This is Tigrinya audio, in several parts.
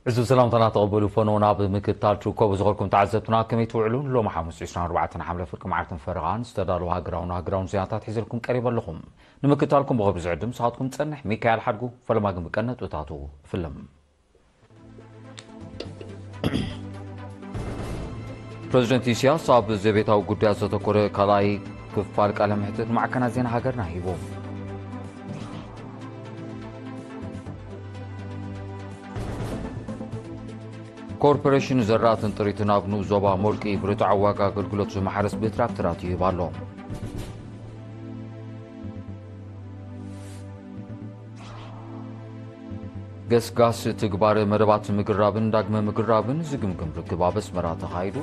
እዚ ሰላምታና ተቐበሉ። ፈኖና ብምክትታል ትርከቡ ዝኾንኩም ተዓዘብትና ከመይ ትውዕሉ? ሎሚ ሓሙስ ዕስራን ኣርባዕተን ሓምለ ፍርቂ መዓልትን ፈረቓን ዝተዳለወ ሃገራውን ሃገራውን ዜናታት ሒዘልኩም ቀሪበ ኣለኹም። ንምክትታልኩም ብኸብሪ ዝዕድም ንስኻትኩም ዝጸንሕ ሚካኤል ሓድጉ። ፈለማ ግን ብቀንዲ ነጥብታቱ እፍልም። ፕረዚደንት ኢሳያስ ኣብ ዘቤታዊ ጉዳያት ዘተኮረ ካልኣይ ክፋል ቃለ መሕትት ንማዕከናት ዜና ሃገርና ሂቡ። ኮርፖሬሽን ዘራእትን ጥሪትን ኣብ ንኡስ ዞባ ሞልቂ ብርትዓዊ ዋጋ ኣገልግሎት ማሕረስ ብትራክተራት ይህብ ኣሎ። ገስጋስ ትግባረ መደባት ምግራብን ዳግመ ምግራብን ዝግምግም ርክብ ኣብ ኣስመራ ተኻይዱ።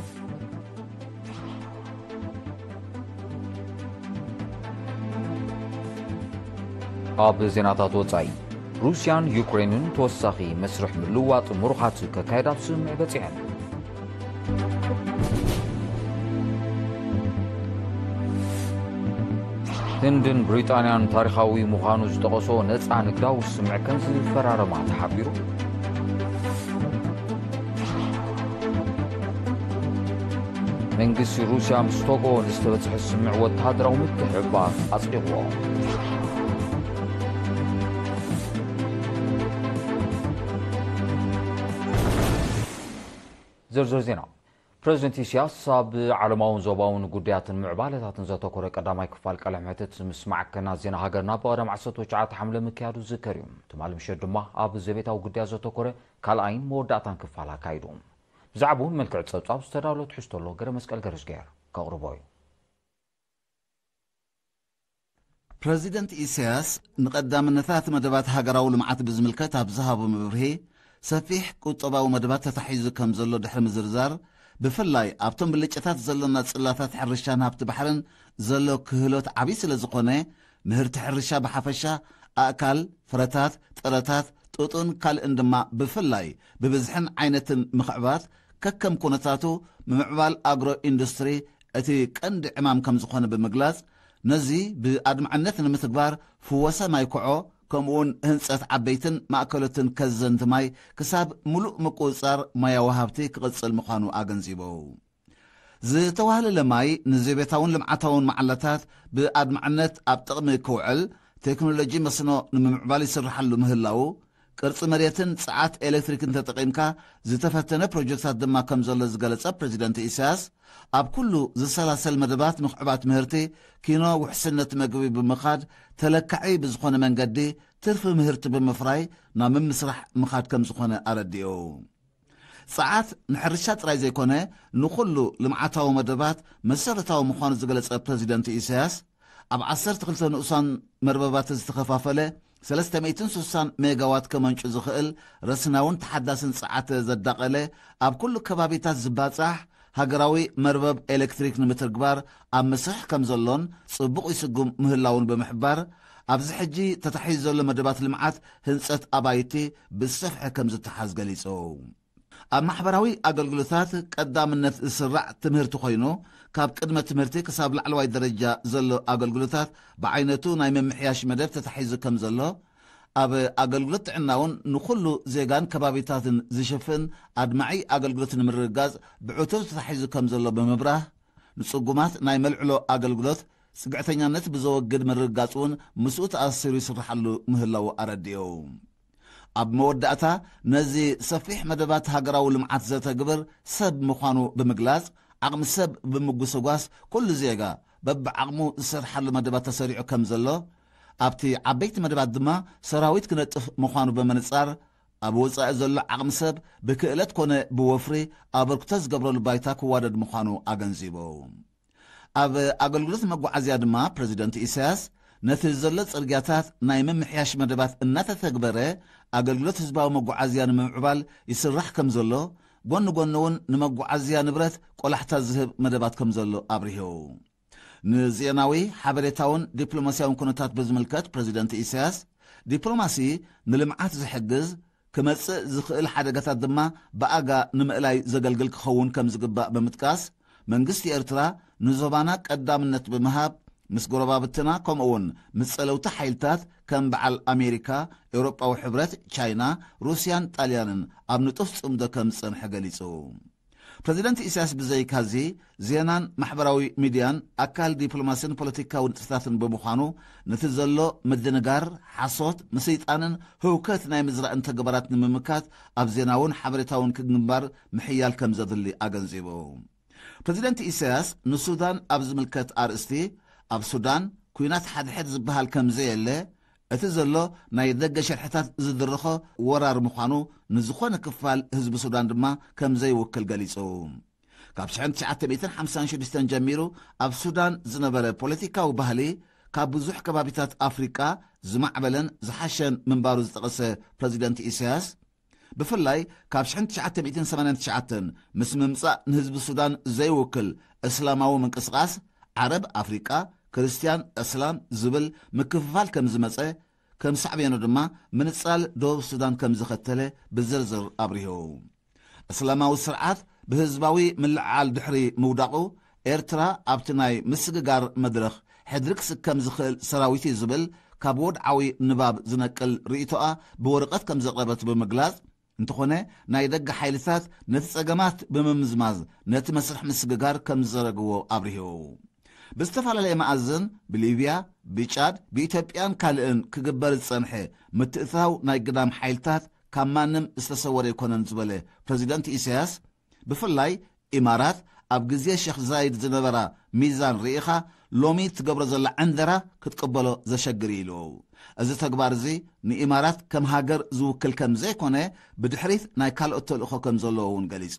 ኣብ ዜናታት ወጻኢ፣ ሩስያን ዩክሬንን ተወሳኺ መስርሕ ምልውዋጥ ምሩኻት ከካየዳ ኣብ ስምምዕ በጺሐን። ህንድን ብሪጣንያን ታሪኻዊ ምዃኑ ዝጠቐሶ ነጻ ንግዳዊ ስምምዕ ከም ዝፈራረማ ተሓቢሩ። መንግስቲ ሩስያ ምስ ቶጎ ንዝተበጽሐ ስምምዕ ወተሃደራዊ ምትሕብባር ኣጽዲቕዎ። ዝርዝር ዜና። ፕረዚደንት ኢሳያስ ኣብ ዓለማውን ዞባውን ጉዳያትን ምዕባለታትን ዘተኮረ ቀዳማይ ክፋል ቃለ መሕትት ምስ ማዕከናት ዜና ሃገርና ብቐዳም ዓሰርተ ትሽዓተ ሓምለ ምክያዱ ዝዝከር እዩ። ትማሊ ምሸት ድማ ኣብ ዘቤታዊ ጉዳያት ዘተኮረ ካልኣይን መወዳእታን ክፋል ኣካይዱ። ብዛዕባኡ ብመልክዕ ጸብጻብ ዝተዳሎ ትሕዝቶ ኣሎ። ገረ መስቀል ገረዝግሄር ከቕርቦ እዩ። ፕረዚደንት ኢሳያስ ንቐዳምነታት መደባት ሃገራዊ ልምዓት ብዝምልከት ኣብ ዝሃቦ መብርሂ፣ ሰፊሕ ቁጠባዊ መደባት ተታሒዙ ከም ዘሎ ድሕሪ ምዝርዛር፣ ብፍላይ ኣብቶም ብልጭታት ዘሎና ጽላታት ሕርሻን ሃብቲ ባሕርን ዘሎ ክህሎት ዓብዪ ስለ ዝኾነ፣ ምህርቲ ሕርሻ ብሓፈሻ፣ ኣእካል፣ ፍረታት፣ ጥረታት፣ ጡጥን ካልእን ድማ ብፍላይ ብብዝሕን ዓይነትን ምኽዕባት፣ ከከም ኩነታቱ ምምዕባል ኣግሮ ኢንዱስትሪ እቲ ቀንዲ ዕማም ከም ዝኾነ ብምግላጽ፣ ነዚ ብኣድማዕነት ንምትግባር ፍወሰ ማይ ኮዖ፣ ከምኡውን ህንጸት ዓበይትን ማእከሎትን ከዘንቲ ማይ ክሳብ ምሉእ ምቁጽጻር ማያዊ ሃብቲ ክቕጽል ምዃኑ ኣገንዚቡ። ዝተዋህለለ ማይ ንዘቤታውን ልምዓታውን መዓላታት ብኣድማዕነት ኣብ ጥቕሚ ክውዕል ቴክኖሎጂ መስኖ ንምምዕባል ይስርሓሉ ምህላዉ፣ ቅርጺ መሬትን ጸዓት ኤሌክትሪክን ተጠቒምካ ዝተፈተነ ፕሮጀክታት ድማ ከም ዘሎ ዝገለጸ ፕረዚደንት ኢሳያስ፣ ኣብ ኩሉ ዝሰላሰል መደባት ምኽዕባት ምህርቲ ኪኖ ውሕስነት መግቢ ብምኻድ ተለካዒ ብዝኾነ መንገዲ ትርፊ ምህርቲ ብምፍራይ ናብ ምምስራሕ ምኻድ ከም ዝኾነ ኣረዲኡ። ጸዓት ንሕርሻ ጥራይ ዘይኮነ ንኹሉ ልምዓታዊ መደባት መሰረታዊ ምዃኑ ዝገለጸ ፕረዚደንት ኢሳያስ፣ ኣብ ዓሰርተ ክልተ ንኡሳን መርበባት ዝተኸፋፈለ ሰለስተ ሚእትን ስሳን ሜጋዋት ከመንጩ ዝኽእል ረስናውን ተሓዳስን ጸዓት ዘዳቐለ ኣብ ኩሉ ከባቢታት ዝባጻሕ ሃገራዊ መርበብ ኤሌክትሪክ ንምትግባር ኣብ መስርሕ ከም ዘሎን ጽቡቕ ይስጉም ምህላውን ብምሕባር፣ ኣብዚ ሕጂ ተታሒዙ ዘሎ መደባት ልምዓት ህንጸት ኣባይቲ ብዝሰፍሐ ከም ዝተሓዝ ገሊጹ። ኣብ ማሕበራዊ ኣገልግሎታት ቀዳምነት ዝስራዕ ትምህርቲ ኮይኑ፣ ካብ ቅድመ ትምህርቲ ክሳብ ላዕለዋይ ደረጃ ዘሎ ኣገልግሎታት ብዓይነቱ ናይ ምምሕያሽ መደብ ተታሒዙ ከም ዘሎ፣ ኣብ ኣገልግሎት ጥዕና እውን ንኹሉ ዜጋን ከባቢታትን ዝሽፍን ኣድማዒ ኣገልግሎት ንምርግጋጽ ብዕቱብ ተታሒዙ ከም ዘሎ ብምብራህ፣ ንጽጉማት ናይ መልዕሎ ኣገልግሎት ጽግዕተኛነት ብዘወግድ ምርግጋጽ እውን ምስኡ ተኣሲሩ ይስርሓሉ ምህላዉ ኣረዲኡ። ኣብ መወዳእታ፣ ነዚ ሰፊሕ መደባት ሃገራዊ ልምዓት ዘተግብር ሰብ ምዃኑ ብምግላጽ፣ ዓቕሚ ሰብ ብምጉስጓስ ኩሉ ዜጋ በብዓቕሙ ዝሰርሓሉ መደባት ተሰሪዑ ከም ዘሎ፣ ኣብቲ ዓበይቲ መደባት ድማ ሰራዊት ክነጥፍ ምዃኑ ብምንጻር፣ ኣብ ወጻኢ ዘሎ ዓቕሚ ሰብ ብክእለት ኮነ ብወፍሪ ኣበርክቶ ዝገብረሉ ባይታ ክዋደድ ምዃኑ ኣገንዚቡ። ኣብ ኣገልግሎት መጓዓዝያ ድማ ፕረዚደንት ኢሳያስ፣ ነቲ ዘሎ ጽርግያታት ናይ ምምሕያሽ መደባት እናተተግበረ፣ ኣገልግሎት ህዝባዊ መጓዓዝያ ንምምዕባል ይስራሕ ከም ዘሎ፣ ጎኒ ጎኒ እውን ንመጓዓዝያ ንብረት ቆላሕታ ዝህብ መደባት ከም ዘሎ ኣብሪሁ። ንዜናዊ፣ ሓበሬታውን ዲፕሎማስያውን ኩነታት ብዝምልከት ፕረዚደንት ኢሳያስ፣ ዲፕሎማሲ ንልምዓት ዝሕግዝ፣ ክመጽእ ዝኽእል ሓደጋታት ድማ ብኣጋ ንምእላይ ዘገልግል ክኸውን ከም ዝግባእ ብምጥቃስ፣ መንግስቲ ኤርትራ ንዞባና ቀዳምነት ብምሃብ፣ ምስ ጎረባብትና ከምኡ እውን ምስ ጸለውቲ ሓይልታት ከም በዓል ኣሜሪካ፣ ኤውሮጳዊ ሕብረት፣ ቻይና፣ ሩስያን ጣልያንን ኣብ ንጡፍ ጽምዶ ከም ዝጸንሐ ገሊጹ። ፕረዚደንት ኢሳያስ ብዘይካዚ ዜናን ማሕበራዊ ሚድያን ኣካል ዲፕሎማሲን ፖለቲካዊ ንጥፈታትን ብምዃኑ፣ ነቲ ዘሎ ምድንጋር፣ ሓሶት፣ ምስይጣንን ህውከት ናይ ምዝራእን ተግባራት ንምምካት ኣብ ዜናውን ሓበሬታውን ግንባር ምሕያል ከም ዘድሊ ኣገንዚቡ። ፕረዚደንት ኢሳያስ ንሱዳን ኣብ ዝምልከት ኣርእስቲ፣ ኣብ ሱዳን ኲናት ሓድሕድ ዝበሃል ከም ዘየለ፣ እቲ ዘሎ ናይ ደገ ሸርሕታት ዝድርኾ ወራር ምዃኑ ንዝኾነ ክፋል ህዝቢ ሱዳን ድማ ከም ዘይውክል ገሊጹ። ካብ ሽሕን ትሽዓተ ሚእትን ሓምሳን ሽዱሽተን ጀሚሩ ኣብ ሱዳን ዝነበረ ፖለቲካዊ ባህሊ ካብ ብዙሕ ከባቢታት ኣፍሪቃ ዝማዕበለን ዝሓሸን ምንባሩ ዝጠቐሰ ፕረዚደንት ኢሳያስ፣ ብፍላይ ካብ ሽሕን ትሽዓተ ሚእትን ሰማንያን ትሽዓተን ምስ ምምጻእ ንህዝቢ ሱዳን ዘይውክል እስላማዊ ምንቅስቓስ ዓረብ ኣፍሪቃ ክርስትያን እስላም ዝብል ምክፍፋል ከም ዝመጸ፣ ከም ሳዕቤኑ ድማ ምንጻል ደቡብ ሱዳን ከም ዝኸተለ ብዝርዝር ኣብሪሁ። እስላማዊ ስርዓት ብህዝባዊ ምልዕዓል ድሕሪ ምውዳቑ፣ ኤርትራ ኣብቲ ናይ ምስግጋር መድረኽ ሕድሪ ክስከም ዝኽእል ሰራዊት እዩ ዝብል ካብ ወድዓዊ ንባብ ዝነቅል ርእይቶኣ ብወረቐት ከም ዘቕረበት ብምግላጽ፣ እንተኾነ ናይ ደገ ሓይልታት ነቲ ጸገማት ብምምዝማዝ ነቲ መስርሕ ምስግጋር ከም ዝዘረግዎ ኣብሪሁ። ብዝተፈላለየ መኣዝን ብሊብያ፣ ብጫድ፣ ብኢትዮጵያን ካልእን ክግበር ዝጸንሐ ምትእትታው ናይ ግዳም ሓይልታት ካብ ማንም ዝተሰወረ ኣይኮነን ዝበለ ፕረዚደንት ኢሳያስ፣ ብፍላይ ኢማራት ኣብ ግዜ ሸኽ ዛይድ ዝነበራ ሚዛን ርኢኻ ሎሚ ትገብሮ ዘላ ዕንደራ ክትቅበሎ ዘሸግር እዩ ኢሉ። እዚ ተግባር እዚ ንኢማራት ከም ሃገር ዝውክል ከም ዘይኮነ፣ ብድሕሪት ናይ ካልኦት ተልእኾ ከም ዘለዎ እውን ገሊጹ።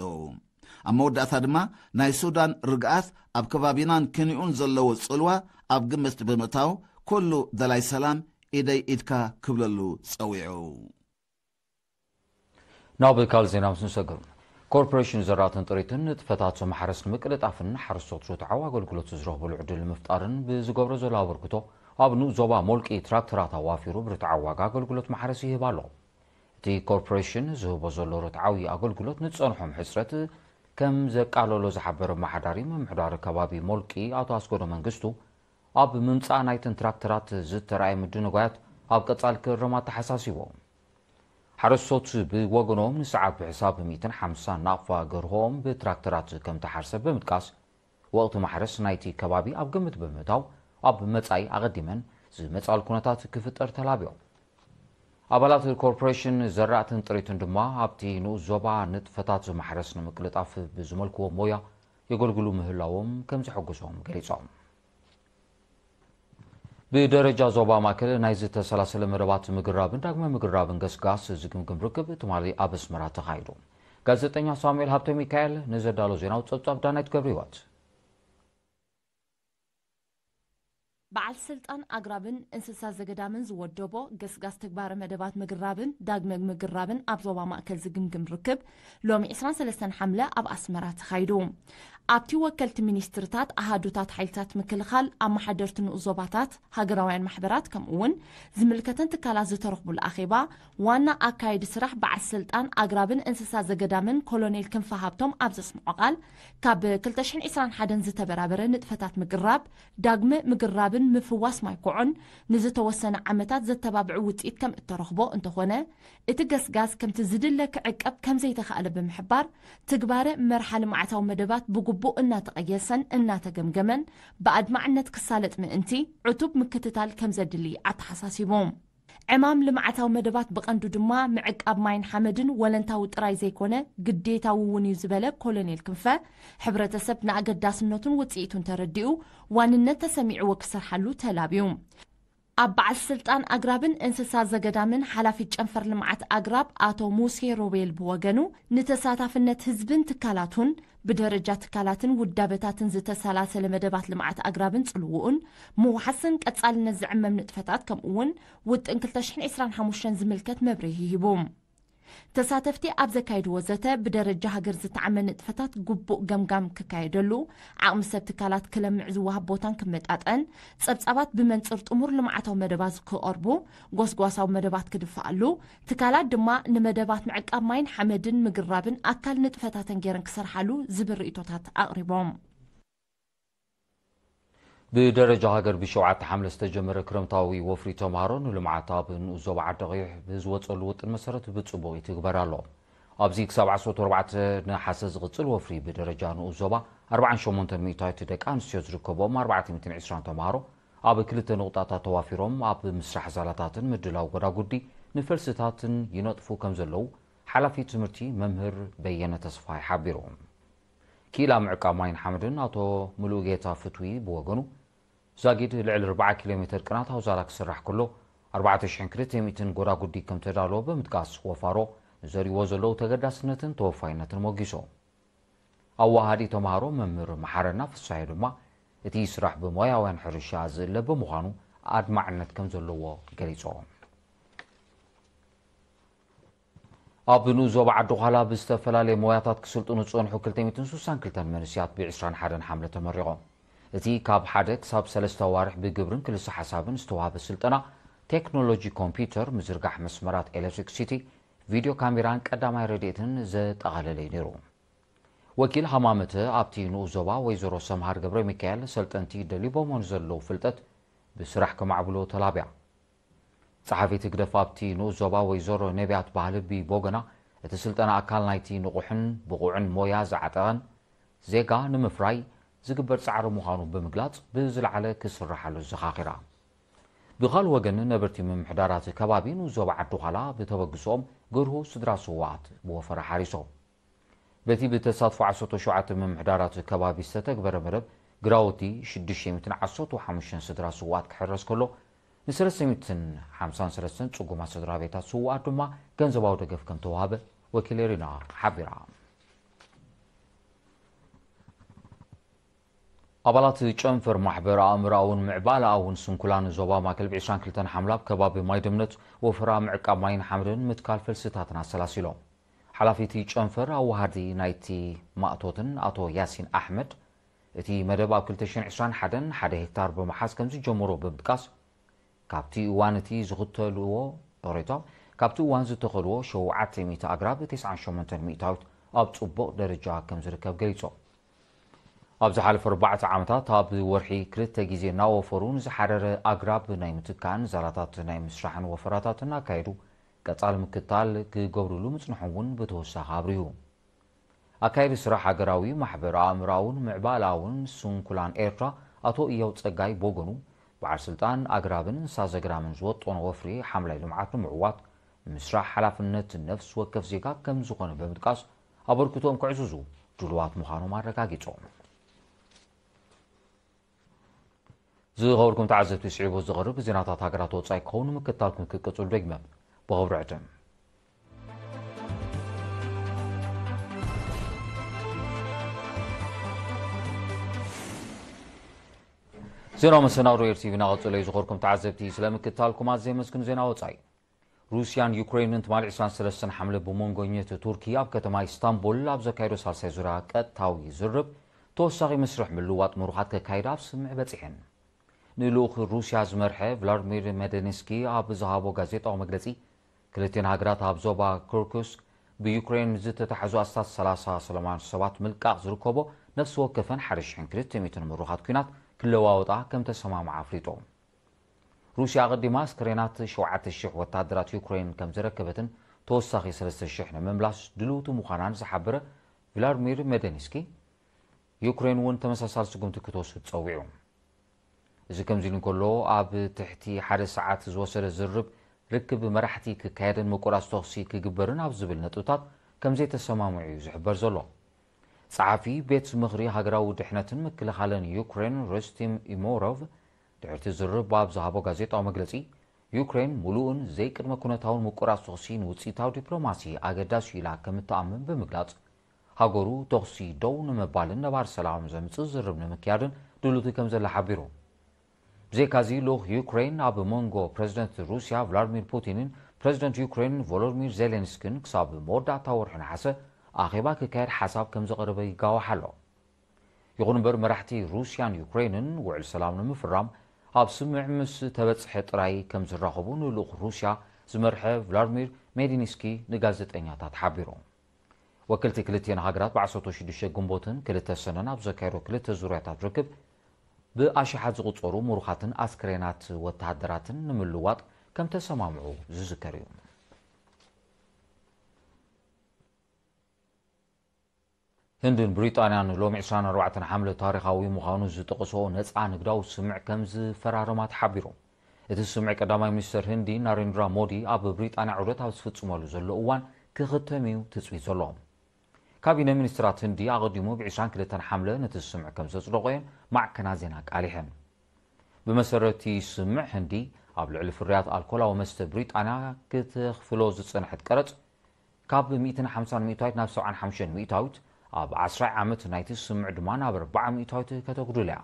ኣብ መወዳእታ ድማ ናይ ሱዳን ርግኣት ኣብ ከባቢናን ክንዩን ዘለዎ ጽልዋ ኣብ ግምት ብምእታው፣ ኩሉ ደላይ ሰላም ኢደይ ኢድካ ክብለሉ ጸዊዑ። ናብ ካልእ ዜና ምስ ንሰግር፣ ኮርፖሬሽን ዘራእትን ጥሪትን ንጥፈታት ማሕረስ ንምቅልጣፍን ሓረስቶት ርትዓዊ ኣገልግሎት ዝረኽብሉ ዕድል ንምፍጣርን ብዝገብሮ ዘሎ ኣበርክቶ፣ ኣብ ንኡስ ዞባ ሞልቂ ትራክተራት ኣዋፊሩ ብርትዓዊ ዋጋ ኣገልግሎት ማሕረስ ይህብ ኣሎ። እቲ ኮርፖሬሽን ዝህቦ ዘሎ ርትዓዊ ኣገልግሎት ንዝጸንሖም ሕጽረት ከም ዘቃለሎ ዝሓበረ ኣመሓዳሪ ምምሕዳር ከባቢ ሞልቂ ኣቶ ኣስገዶ መንግስቱ፣ ኣብ ምምጻእ ናይተን ትራክተራት ዝተራእየ ምድንጓያት ኣብ ቀጻሊ ክእረም ኣተሓሳሲቡ። ሓረስቶት ብወገኖም ንሰዓት ብሕሳብ ሚእትን ሓምሳን ናቕፋ ገርሆኦም ብትራክተራት ከም ተሓርሰ ብምጥቃስ፣ ወቕቲ ማሕረስ ናይቲ ከባቢ ኣብ ግምት ብምእታው ኣብ መጻኢ ኣቐዲመን ዝመጻሉ ኩነታት ክፍጠር ተላብዮም። ኣባላት ኮርፖሬሽን ዘራእትን ጥሪትን ድማ ኣብቲ ንኡስ ዞባ ንጥፈታት ማሕረስ ንምቅልጣፍ ብዝመልክዎ ሞያ የገልግሉ ምህላዎም ከም ዘሐጉሶም ገሊጾም። ብደረጃ ዞባ ማእከል ናይ ዝተሰላሰለ መደባት ምግራብን ዳግመ ምግራብን ገስጋስ ዝግምግም ርክብ ትማሊ ኣብ ኣስመራ ተኻይዱ። ጋዜጠኛ ሳሙኤል ሃብተ ሚካኤል ንዘዳሎ ዜናዊ ጸብጻብ ዳናይት ገብረ ህይወት። በዓል ስልጣን ኣግራብን እንስሳ ዘገዳምን ዝወደቦ ገስጋስ ተግባረ መደባት ምግራብን ዳግመ ምግራብን ኣብ ዞባ ማእከል ዝግምግም ርክብ ሎሚ ዕስራን ሰለስተን ሓምለ ኣብ ኣስመራ ተኻይዱ። ኣብቲ ወከልቲ ሚኒስትርታት፣ ኣሃዱታት ሓይልታት ምክልኻል፣ ኣመሓደርቲ ንኡስ ዞባታት፣ ሃገራውያን ማሕበራት ከምኡ እውን ዝምልከተን ትካላት ዝተረኽቡሉ ኣኼባ ዋና ኣካያዲ ስራሕ በዓል ስልጣን ኣግራብን እንስሳ ዘገዳምን ኮሎኔል ክንፈ ሃብቶም ኣብ ዘስምዖ ቃል፣ ካብ ክልተ ሽሕን ዕስራን ሓደን ዝተበራበረ ንጥፈታት ምግራብ፣ ዳግመ ምግራብን ምፍዋስ ማይ ኮዖን ንዝተወሰነ ዓመታት ዘተባብዑ ውፅኢት ከም እተረኽቦ እንተኾነ፣ እቲ ገስጋስ ከምቲ ዝድለ ክዕቀብ ከም ዘይተኻእለ ብምሕባር፣ ትግባረ መርሓ ልምዓታዊ መደባት ብግቡእ እናተቐየሰን እናተገምገመን ብኣድማዕነት ክሳለጥ ምእንቲ ዕቱብ ምክትታል ከም ዘድሊ ኣተሓሳሲቡ። ዕማም ልምዓታዊ መደባት ብቐንዱ ድማ ምዕቃብ ማይን ሓመድን ወለንታዊ ጥራይ ዘይኮነ ግዴታዊ እውን እዩ ዝበለ ኮሎኔል ክንፈ፣ ሕብረተሰብ ንኣገዳስነቱን ውፅኢቱን ተረዲኡ ዋንነት ተሰሚዕዎ ክሰርሓሉ ተላብዩ። ኣብ በዓል ስልጣን ኣግራብን እንስሳ ዘገዳምን ሓላፊ ጨንፈር ልምዓት ኣግራብ ኣቶ ሙሴ ሮቤል ብወገኑ፣ ንተሳታፍነት ህዝብን ትካላቱን ብደረጃ ትካላትን ውዳበታትን ዝተሰላሰለ መደባት ልምዓት ኣግራብን ጽልውኡን ምውሓስን ቀጻልነት ዝዕመም ንጥፈታት ከምኡ እውን ውጥን ክልተ ሽሕን ዕስራን ሓሙሽተን ዝምልከት መብርሂ ሂቡ። ተሳተፍቲ ኣብ ዘካየድዎ ዘተ፣ ብደረጃ ሃገር ዝተዓመ ንጥፈታት ግቡእ ገምጋም ክካየደሉ፣ ዓቕሚ ሰብ ትካላት ክለምዕ ዝወሃብ ቦታን ክመጣጠን፣ ጸብጻባት ብመንጽር ጥሙር ልምዓታዊ መደባት ክቐርቡ፣ ጎስጓሳዊ መደባት ክድፈኣሉ፣ ትካላት ድማ ንመደባት ምዕቃብ ማይን ሓመድን ምግራብን ኣካል ንጥፈታተን ገይረን ክሰርሓሉ ዝብል ርእይቶታት ኣቕሪቦም። ብደረጃ ሃገር ብሸውዓተ ሓምለ ዝተጀመረ ክረምታዊ ወፍሪ ተምሃሮ ንልምዓት ኣብ ንኡስ ዞባ ዓዲ ቀይሕ ብዝወፀሉ ውጥን መሰረት ብፅቡቕ ይትግበር ኣሎ። ኣብዚ ክሳብ ዓሰርተ ኣርባዕተ ነሓሰ ዝቕፅል ወፍሪ ብደረጃ ንኡስ ዞባ ኣርባዓን ሸሞንተን ሚእታዊት ደቂ ኣንስትዮ ዝርከቦም ኣርባዕተ ሚእትን ዕስራን ተምሃሮ ኣብ ክልተ ንቑጣታት ተዋፊሮም ኣብ ምስራሕ ዛላታትን ምድላው ጎዳጉዲ ንፈልስታትን ይነጥፉ ከም ዘለዉ ሓላፊ ትምህርቲ መምህር በየነ ተስፋይ ሓቢሩ። ክኢላ ምዕቃብ ማይን ሓመድን ኣቶ ሙሉጌታ ፍትዊ ብወገኑ፣ ዛጊድ ልዕሊ ኣርባዓ ኪሎ ሜተር ቅናታዊ ዛላ ክስራሕ ከሎ፣ ኣርባዕተ ሽሕን ክልተ ሚእትን ጎዳጉዲ ከም ተዳለወ ብምጥቃስ፣ ወፋሮ ንዘርእዎ ዘለዉ ተገዳስነትን ተወፋይነትን ሞጊሶ። ኣዋሃዲ ተምሃሮ መምህር መሓረና ፍሳሐ ድማ፣ እቲ ስራሕ ብሞያውያን ሕርሻ ዝእለ ብምዃኑ ኣድማዕነት ከም ዘለዎ ገሊጾ። ኣብ ንኡስ ዞባ ዓዲ ዃላ ብዝተፈላለየ ሞያታት ክስልጥኑ ዝጸንሑ ክልተ ሚእትን ስሳን ክልተን መንእሰያት ብ ዕስራን ሓደን ሓምለ ተመሪቖም። እቲ ካብ ሓደ ክሳብ ሰለስተ ኣዋርሕ ብግብርን ክልሰ ሓሳብን ዝተዋህበ ስልጠና፣ ቴክኖሎጂ ኮምፒውተር፣ ምዝርጋሕ መስመራት ኤሌክትሪክሲቲ፣ ቪድዮ ካሜራን ቀዳማይ ረድኤትን ዘጠቓለለ እዩ ነይሩ። ወኪል ሃማመተ ኣብቲ ንኡስ ዞባ ወይዘሮ ሰምሃር ገብረ ሚካኤል፣ ሰልጠንቲ ደሊቦሞ ንዘለዉ ፍልጠት ብስራሕ ከማዕብሎ ተላብያ። ጸሓፊት ህግደፍ ኣብቲ ንኡስ ዞባ ወይዘሮ ነቢያት ባህልቢ ቦገና፣ እቲ ስልጠና ኣካል ናይቲ ንቑሕን ብቑዕን ሞያ ዝዓጠቐን ዜጋ ንምፍራይ ዝግበር ጻዕሪ ምዃኑ ብምግላጽ፣ ብዝለዓለ ክስርሓሉ ዘኻኺራ። ብኻልእ ወገን፣ ነበርቲ ምምሕዳራት ከባቢ ንኡስ ዞባ ዓዲ ዃላ ብተበግሶኦም ገርሁ ስድራ ስውኣት ብወፈራ ሓሪሶም። በቲ ብተሳትፎ ዓሰርተ ሸውዓተ ምምሕዳራት ከባቢ ዝተተግበረ መደብ፣ ግራውቲ ሽዱሽተ ሚእትን ዓሰርተ ሓሙሽተን ስድራ ስውኣት ክሕረስ ከሎ፣ ንሰለስተ ሚእትን ሓምሳን ሰለስተን ጽጉማት ስድራ ቤታት ስውኣት ድማ ገንዘባዊ ደገፍ ከም ተዋህበ ወኪል ኤሪና ሓቢራ። ኣባላት ጨንፈር ማሕበር ኣእምሮኣውን ምዕባለኣውን ስንኩላን ዞባ ማእከል ብ ዕስራን ክልተን ሓምለ ኣብ ከባቢ ማይ ደምነት ወፈራ ምዕቃብ ማይን ሓመድን ምትካል ፈልስታትን ኣሰላሲሎም። ሓላፊ እቲ ጨንፈር ኣዋሃዲ ናይቲ ማእቶትን ኣቶ ያሲን ኣሕመድ፣ እቲ መደብ ኣብ ክልተ ሽሕን ዕስራን ሓደን ሓደ ሄክታር ብምሓዝ ከም ዝጀመሮ ብምጥቃስ፣ ካብቲ እዋን እቲ ዝኽተልዎ፣ ይቕሬታ፣ ካብቲ እዋን ዝተኸልዎ ሸውዓተ ሚእቲ ኣግራብ፣ ተስዓን ሸሞንተን ሚእታዊት ኣብ ጽቡቕ ደረጃ ከም ዝርከብ ገሊጾም። ኣብ ዝሓለፈ ኣርባዕተ ዓመታት ኣብ ወርሒ ክልተ ግዜ እናወፈሩ ንዝሓረረ ኣግራብ ናይ ምትካእን ዛላታት ናይ ምስራሕን ወፈራታት እናካየዱ ቀጻሊ ምክትታል ክገብርሉ ምጽንሖም እውን ብተወሳኺ ኣብሪሁ። ኣካየዲ ስራሕ ሃገራዊ ማሕበር ኣእምሮኣውን ምዕባለኣውን ስንኩላን ኤርትራ ኣቶ እያው ጸጋይ ብወገኑ፣ በዓል ስልጣን ኣግራብን እንስሳ ዘግራምን ዝወጠኖ ወፍሪ ሓምላይ ልምዓት ንምዕዋት ምስራሕ ሓላፍነት ነፍሲ ወከፍ ዜጋ ከም ዝኾነ ብምጥቃስ፣ ኣበርክቶኦም ከዕዝዙ ድሉዋት ምዃኖም ኣረጋጊጾም። ዝኸበርኩም ተዓዘብቲ፣ ስዒቡ ዝቐርብ ዜናታት ሃገራት ወጻኢ ክኸውን ምክትታልኩም ክቅጽሉ ደግመ ብኽብሪ ዕድም። ዜና መሰናዶ ኤር ቲቪ እናቐጸለ እዩ። ዝኸበርኩም ተዓዘብቲ፣ ስለ ምክትታልኩም ኣዝየ የመስግን። ዜና ወጻኢ። ሩስያን ዩክሬንን ትማሊ ዕስራን ሰለስተን ሓምለ ብመንጎኘት ቱርኪ ኣብ ከተማ ኢስታንቡል ኣብ ዘካየዶ ሳልሳይ ዙርያ ቀጥታዊ ዝርብ፣ ተወሳኺ መስርሕ ምልውዋጥ ምሩኻት ከካይዳ ኣብ ስምምዕ በጺሐን። ንልኡኽ ሩስያ ዝመርሐ ቭላድሚር ሜደንስኪ ኣብ ዝሃቦ ጋዜጣዊ መግለጺ፣ ክልቲኤን ሃገራት ኣብ ዞባ ኩርኩስክ ብዩክሬን ዝተታሕዙ ኣስታት ሰላሳ ሰላማውያን ሰባት ምልቃቕ ዝርከቦ ነፍሲ ወከፈን ሓደ ሽሕን ክልተ ሚእትን ምሩኻት ኲናት ክለዋወጣ ከም ተሰማምዓ ኣፍሊጡ። ሩስያ ኣቐዲማ ኣስከሬናት ሸውዓተ ሽሕ ወታደራት ዩክሬን ከም ዘረከበትን ተወሳኺ ሰለስተ ሽሕ ንምምላስ ድልውቲ ምዃናን ዝሓበረ ቭላድሚር ሜደንስኪ፣ ዩክሬን እውን ተመሳሳሊ ስጉምቲ ክትወስድ ጸዊዑ። እዚ ከምዚ ኢሉ እንከሎ፣ ኣብ ትሕቲ ሓደ ሰዓት ዝወሰደ ዝርብ ርክብ መራሕቲ ክካየድን ምቁራጽ ተኹሲ ክግበርን ኣብ ዝብል ነጥብታት ከም ዘይተሰማምዑ እዩ ዝሕበር ዘሎ። ጸሓፊ ቤት ምኽሪ ሃገራዊ ድሕነትን ምክልኻልን ዩክሬን ሩስቲም ኢሞሮቭ፣ ድሕርቲ ዝርብ ኣብ ዝሃቦ ጋዜጣዊ መግለጺ፣ ዩክሬን ምሉእን ዘይቅድመ ኩነታውን ምቁራጽ ተኹሲ ንውጽኢታዊ ዲፕሎማሲ ኣገዳሲ ኢላ ከም እትኣምን ብምግላጽ፣ ሃገሩ ተኹሲ ደው ንምባልን ነባር ሰላም ዘምጽእ ዝርብ ንምክያድን ድሉቲ ከም ዘላ ሓቢሩ። ብዘይካዚ፣ ልኡኽ ዩክሬን ኣብ መንጎ ፕረዚደንት ሩስያ ቭላድሚር ፑቲንን ፕረዚደንት ዩክሬን ቮሎዲሚር ዜሌንስኪን ክሳብ መወዳእታ ወርሒ ነሓሰ ኣኼባ ክካየድ ሓሳብ ከም ዘቕረበ ይጋዋሕ ኣሎ። ይኹን እምበር፣ መራሕቲ ሩስያን ዩክሬንን ውዕል ሰላም ንምፍራም ኣብ ስምምዕ ምስ ተበጽሐ ጥራይ ከም ዝራኸቡ ንልኡኽ ሩስያ ዝመርሐ ቭላድሚር ሜዲንስኪ ንጋዜጠኛታት ሓቢሩ። ወከልቲ ክልቲኤን ሃገራት ብ ዓሰርተ ሽዱሽተ ግንቦትን ክልተ ሰነን ኣብ ዘካየዶ ክልተ ዙርያታት ርክብ፣ ብኣሽሓት ዝቑጸሩ ምሩኻትን ኣስክሬናት ወተሃደራትን ንምልዋጥ ከም ተሰማምዑ ዝዝከር እዩ። ህንድን ብሪጣንያን ሎሚ ዕስራን ኣርባዕተን ሓምለ ታሪኻዊ ምዃኑ ዝጠቐሶ ነጻ ንግዳዊ ስምምዕ ከም ዝፈራረማ ተሓቢሩ። እቲ ስምምዕ ቀዳማይ ሚኒስተር ህንዲ ናሬንድራ ሞዲ ኣብ ብሪጣንያ ዑደት ኣብ ዝፍጽመሉ ዘሎ እዋን ክኽተም እዩ ትጽቢት ዘሎ። ካቢነ ሚኒስትራት ህንዲ ኣቐዲሙ ብ ዕስራን ክልተን ሓምለ ነቲ ስምምዕ ከም ዘጽደቖ እየን ማዕከናት ዜና ኣቃሊሐን። ብመሰረት እቲ ስምምዕ ህንዲ ኣብ ልዕሊ ፍርያት ኣልኮላዊ መስተ ብሪጣንያ ክተኽፍሎ ዝጸንሐት ቀረጽ ካብ ሚእትን ሓምሳን ሚእታዊት ናብ ሰብዓን ሓሙሽተን ሚእታዊት፣ ኣብ ዓስራይ ዓመት ናይቲ ስምምዕ ድማ ናብ ኣርብዓ ሚእታዊት ከተጉድል እያ።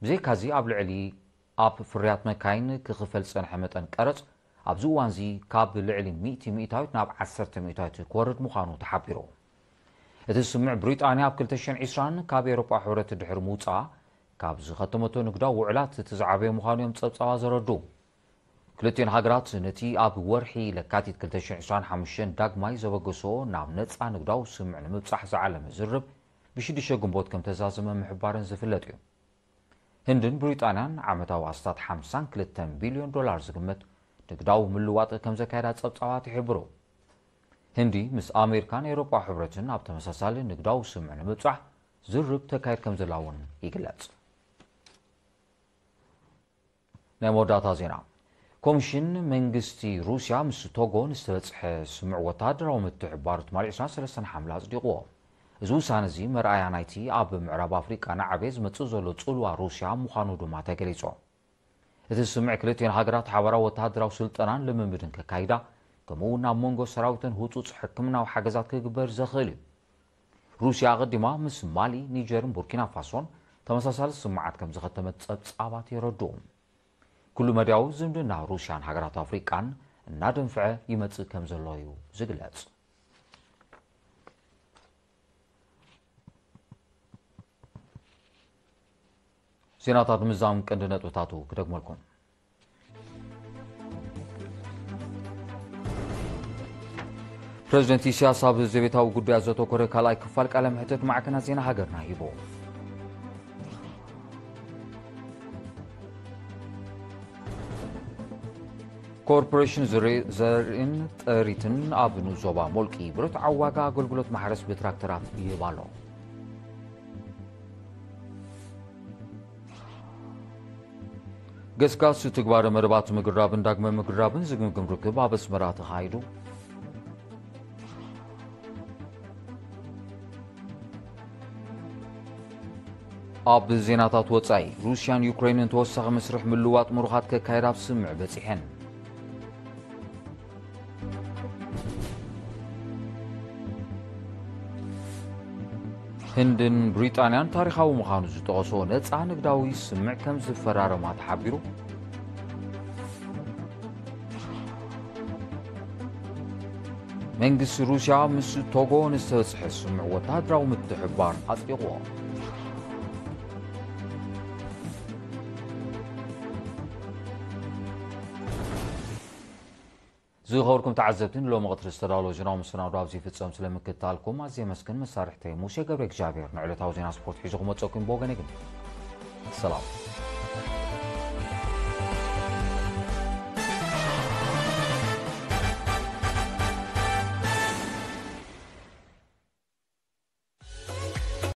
ብዘይካዚ ኣብ ልዕሊ ኣብ ፍርያት መካይን ክኽፈል ዝጸንሐ መጠን ቀረጽ ኣብዚ እዋንዚ ካብ ልዕሊ ሚእቲ ሚእታዊት ናብ ዓሰርተ ሚእታዊት ክወርድ ምዃኑ ተሓቢሩ። እቲ ስምምዕ ብሪጣንያ ኣብ ክልተ ሽሕን ዕስራን ካብ ኤውሮጳ ሕብረት ድሕሪ ምውጻኣ ካብ ዝኸተመቶ ንግዳዊ ውዕላት እቲ ዝዓበየ ምዃኑ እዮም ጸብጻባት ዘረድኡ። ክልቲኦን ሃገራት ነቲ ኣብ ወርሒ ለካቲት ክልተ ሽሕን ዕስራን ሓሙሽተን ዳግማይ ዘበገሶ ናብ ነጻ ንግዳዊ ስምምዕ ንምብጻሕ ዝዓለመ ዝርርብ ብሽዱሽተ ግንቦት ከም ተዛዘመ ምሕባረን ዝፍለጥ እዩ። ህንድን ብሪጣንያን ዓመታዊ ኣስታት ሓምሳን ክልተን ቢልዮን ዶላር ዝግመት ንግዳዊ ምልዋጥ ከም ዘካየዳ ጸብጻባት ይሕብሩ። ህንዲ ምስ ኣሜሪካን ኤውሮጳ ሕብረትን ኣብ ተመሳሳሊ ንግዳዊ ስምምዕ ንምብጻሕ ዝርርብ ተካይድ ከም ዘላ እውን ይግለጽ። ናይ መወዳእታ ዜና። ኮሚሽን መንግስቲ ሩስያ ምስ ቶጎ ንዝተበጽሐ ስምምዕ ወተሃደራዊ ምትሕብባር ትማሊ ዕስራን ሰለስተን ሓምለ ኣጽዲቕዎ። እዚ ውሳነ እዚ መርኣያ ናይቲ ኣብ ምዕራብ ኣፍሪቃ እናዓበየ ዝመጽእ ዘሎ ጽልዋ ሩስያ ምዃኑ ድማ ተገሊጹ። እቲ ስምምዕ ክልቲኦን ሃገራት ሓባራዊ ወተሃደራዊ ስልጠናን ልምምድን ከካይዳ፣ ከምኡ እውን ኣብ መንጎ ሰራዊተን ህጹጽ ሕክምናዊ ሓገዛት ክግበር ዘኽእል እዩ። ሩስያ ኣቐዲማ ምስ ማሊ፣ ኒጀርን ቡርኪና ፋሶን ተመሳሳሊ ስምምዓት ከም ዝኸተመት ጸብጻባት የረድኡ። ኩሉ መዳያዊ ዝምድና ሩስያን ሃገራት ኣፍሪቃን እናደንፍዐ ይመጽእ ከም ዘሎ እዩ ዝግለጽ። ዜናታት ምዛም ቀንዲ ነጥብታቱ ክደግመልኩም። ፕረዚደንት ኢሳያስ ኣብ ዘቤታዊ ጉዳያት ዘተኮረ ካልኣይ ክፋል ቃለ መሕትት ማዕከናት ዜና ሃገርና ሂቡ። ኮርፖሬሽን ዘርእ-፣ ዘርእን ጥሪትን ኣብ ንኡስ ዞባ ሞልቂ ብርትዓዊ ዋጋ ኣገልግሎት ማሕረስ ብትራክተራት ይህብ ኣሎ። ገስጋስ ትግባረ መደባት ምግራብን ዳግመ ምግራብን ዝግምግም ርክብ ኣብ ኣስመራ ተኻይዱ። ኣብ ዜናታት ወጻኢ፣ ሩስያን ዩክሬንን ተወሳኺ መስርሕ ምልዋጥ ምሩኻት ከካየዳ ኣብ ስምምዕ በጺሐን። ህንድን ብሪጣንያን ታሪኻዊ ምዃኑ ዝጠቐሶ ነጻ ንግዳዊ ስምምዕ ከም ዝፈራረማ ተሓቢሩ። መንግስቲ ሩስያ ምስ ቶጎ ንዝተበጽሐ ስምምዕ ወተሃደራዊ ምትሕብባር ኣጽዲቕዎ። ዝኸበርኩም ተዓዘብቲ፣ ንሎሚ ቀትሪ ዝተዳለወ ዜናዊ መሰናዶ ኣብዚ ይፍጸም። ስለምክትታልኩም ኣዝየ የመስግን። መሳርሕተይ ሙሴ ገብረ እግዚኣብሔር ንዕለታዊ ዜና ስፖርት ሒዙ ክመጸኩም፣ ብወገነይ ግን ሰላም።